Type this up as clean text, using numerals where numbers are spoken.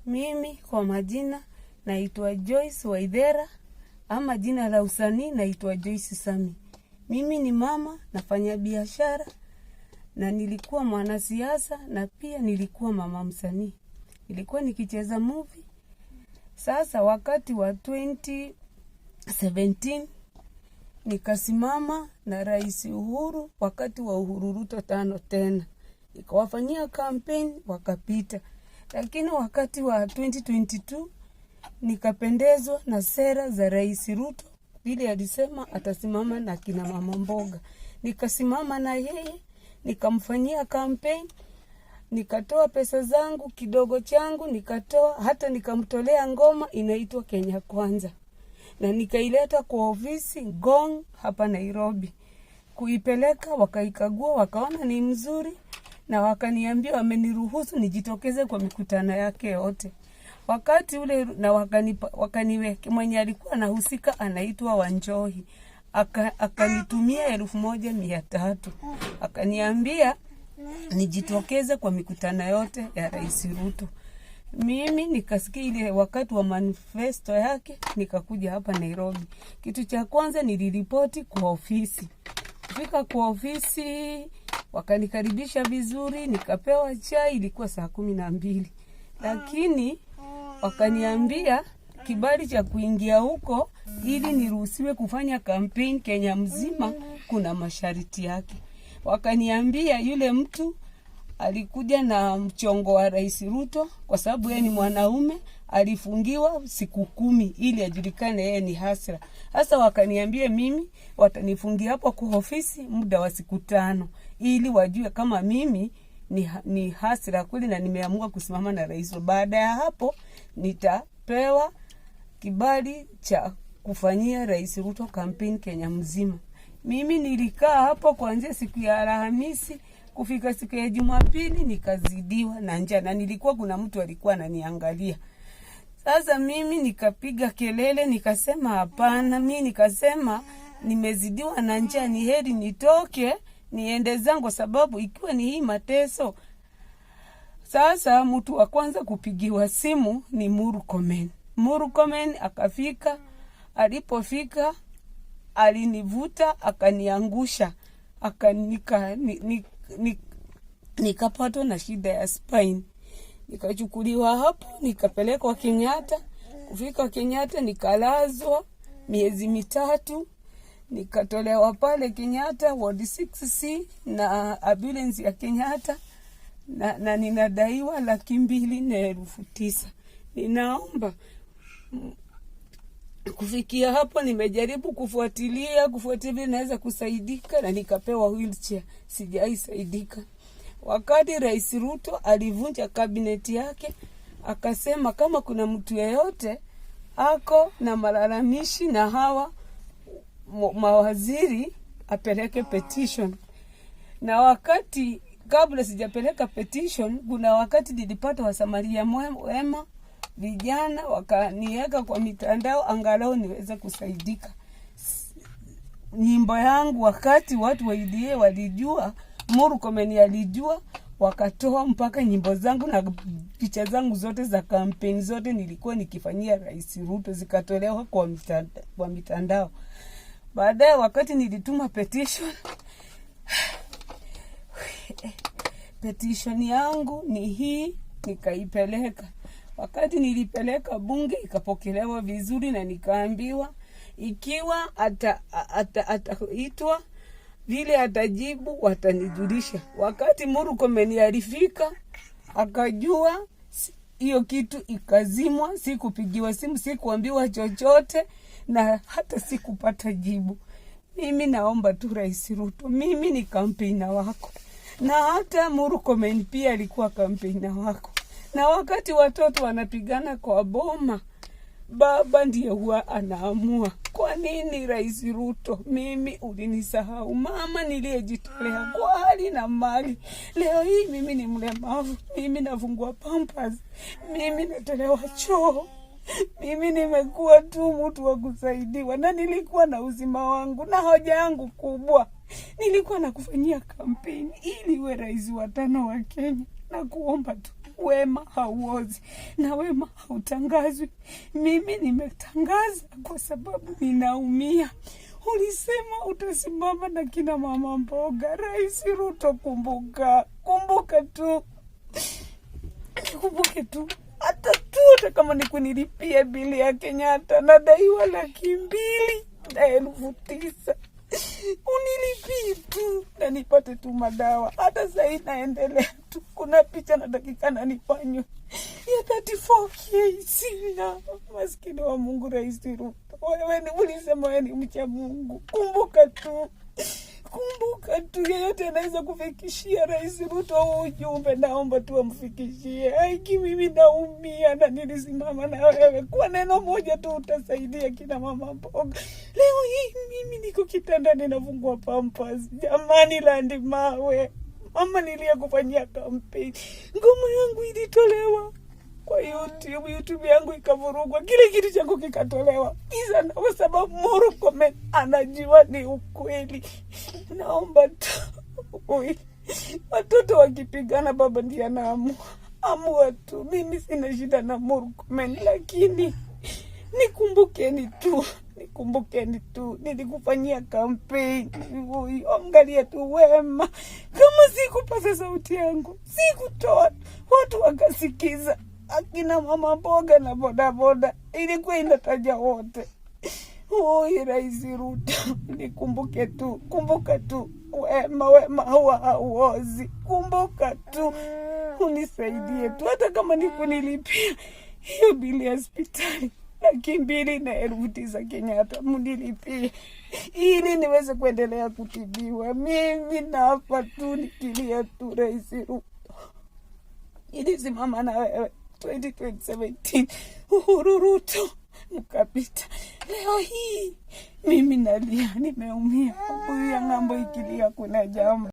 Mimi kwa majina naitwa Joyce Waithera ama jina la usanii naitwa Joyce Sami. Mimi ni mama, nafanya biashara na nilikuwa mwanasiasa na pia nilikuwa mama msanii. Nilikuwa nikicheza movie. Sasa wakati wa 2017 nikasimama na Rais Uhuru wakati wa Uhuru Ruto tano tena. Nikawafanyia campaign wakapita. Lakini wakati wa 2022 nikapendezwa na sera za Rais Ruto vile alisema atasimama na kina mama mboga. Nikasimama na yeye, nikamfanyia campaign, nikatoa pesa zangu kidogo changu, nikatoa hata nikamtolea ngoma inaitwa Kenya Kwanza, na nikaileta kwa ofisi Ngong hapa Nairobi. Kuipeleka wakaikagua, wakaona ni mzuri, na wakaniambia wameniruhusu nijitokeze kwa mikutano yake yote wakati ule, na wakaniweke mwenye alikuwa anahusika anaitwa Wanjohi, akanitumia 1,300, akaniambia nijitokeze kwa mikutano yote ya Rais Ruto. Mimi nikasikia ile wakati wa manifesto yake, nikakuja hapa Nairobi. Kitu cha kwanza niliripoti kwa ofisi. Kufika kwa ofisi wakanikaribisha vizuri, nikapewa chai, ilikuwa saa 12, lakini wakaniambia kibali cha kuingia huko ili niruhusiwe kufanya campaign Kenya mzima kuna masharti yake. Wakaniambia yule mtu alikuja na mchongo wa Rais Ruto kwa sababu yeye ni mwanaume, alifungiwa siku 10 ili ajulikane yeye ni hustler. Sasa wakaniambia mimi watanifungia hapo kwa ofisi muda wa siku 5 ili wajue kama mimi ni hustler kweli na nimeamua kusimama na rais. Baada ya hapo nitapewa kibali cha kufanyia Rais Ruto campaign Kenya mzima. Mimi nilikaa hapo kuanzia siku ya Alhamisi kufika siku ya Jumapili, nikazidiwa na njaa na nilikuwa kuna mtu alikuwa ananiangalia. Sasa mimi nikapiga kelele nikasema hapana, mimi nikasema nimezidiwa na njaa, ni heri nitoke niende zangu, sababu ikiwa ni hii mateso. Sasa mtu wa kwanza kupigiwa simu ni Murkomen. Murkomen akafika, alipofika alinivuta akaniangusha, nikapatwa na shida ya spine. Nikachukuliwa hapo nikapelekwa Kenyatta. Kufika Kenyatta nikalazwa miezi 3, nikatolewa pale Kenyatta ward 6C na ambulance ya Kenyatta, na ninadaiwa 209,000. Ninaomba kufikia hapo nimejaribu kufuatilia naweza kusaidika na nikapewa wheelchair, sijaisaidika. Wakati Rais Ruto alivunja kabineti yake akasema kama kuna mtu yeyote ako na malalamishi na hawa mawaziri apeleke petition. Na wakati kabla sijapeleka petition, kuna wakati nilipata wasamaria wema vijana wakaniweka kwa mitandao angalau niweze kusaidika. Nyimbo yangu wakati watu wa UDA walijua, Murkomen alijua, wakatoa mpaka nyimbo zangu na picha zangu zote za kampeni zote nilikuwa nikifanyia Rais Ruto zikatolewa kwa mitandao. Baadaye wakati nilituma petition, petition yangu ni hii, nikaipeleka. Wakati nilipeleka bunge ikapokelewa vizuri na nikaambiwa ikiwa ataitwa vile atajibu watanijulisha. Wakati Murkomen alifika akajua hiyo kitu ikazimwa, sikupigiwa simu, sikuambiwa chochote na hata sikupata jibu. Mimi naomba tu Rais Ruto, mimi ni kampeni wako, na hata Murkomen pia alikuwa kampeni wako. Na wakati watoto wanapigana kwa boma, baba ndiye huwa anaamua. Kwa nini Rais Ruto, mimi ulinisahau? Mama niliyejitolea kwa hali na mali, leo hii mimi ni mlemavu, mimi nafungua pampers, mimi natolewa choo, mimi nimekuwa tu mtu wa kusaidiwa, na nilikuwa na uzima wangu na hoja yangu kubwa nilikuwa nakufanyia kampeni ili uwe rais wa 5 wa Kenya, na kuomba tu Wema hauozi na wema hautangazwi. Mimi nimetangaza kwa sababu ninaumia. Ulisema utasimama na kina mama mboga. Rais Ruto, kumbuka, kumbuka tu, nikumbuke tu, hata tu, hata kama ni kunilipia bili ya Kenyatta, nadaiwa 209,000 unilipie tu na nipate tu madawa. Hata sahii naendelea tu, kuna picha natakikana nifanywe ya 34K sina. Maskini wa Mungu, Rais Ruto, wewe ni ulisema wewe ni mcha Mungu, kumbuka tu, kumbuka tu, yeyote anaweza kufikishia Rais Ruto huu ujumbe, naomba tu amfikishie. Aiki, mimi naumia na nilisimama na wewe kwa neno moja tu utasaidia kina mama mboga. Leo hii mimi niko kitandani nafungua Pampers. Jamani, Landi mawe mama, niliyekufanyia kampeni, ngoma yangu ilitolewa kwa YouTube, YouTube yangu ikavurugwa, kile kitu changu kikatolewa, kisa na kwa sababu Murkomen anajua ni ukweli. Naomba tu ui, watoto wakipigana, baba ndiye anaamua. Amua tu, mimi sina shida na Murkomen, lakini nikumbukeni tu, nikumbukeni tu, nilikufanyia kampeni. Ui, angalia tu wema, kama sikupaza sauti yangu, sikutoa watu wakasikiza, akina mama mboga na bodaboda, ilikuwa inataja wote. Oi, Rais Ruto, nikumbuke tu, kumbuka tu, wema wema huwa hauozi. Kumbuka tu, unisaidie tu, hata kama ni kunilipia hiyo bili ya hospitali 209,000 Kenyatta, mnilipie ili niweze kuendelea kutibiwa. Mimi nafa tu nikilia tu, Rais Ruto, nilisimama na wewe 2017 Uhuru Ruto mkapita. Leo hii mimi nalia, nimeumia. Huyu ya ng'ambo ikilia kuna jambo.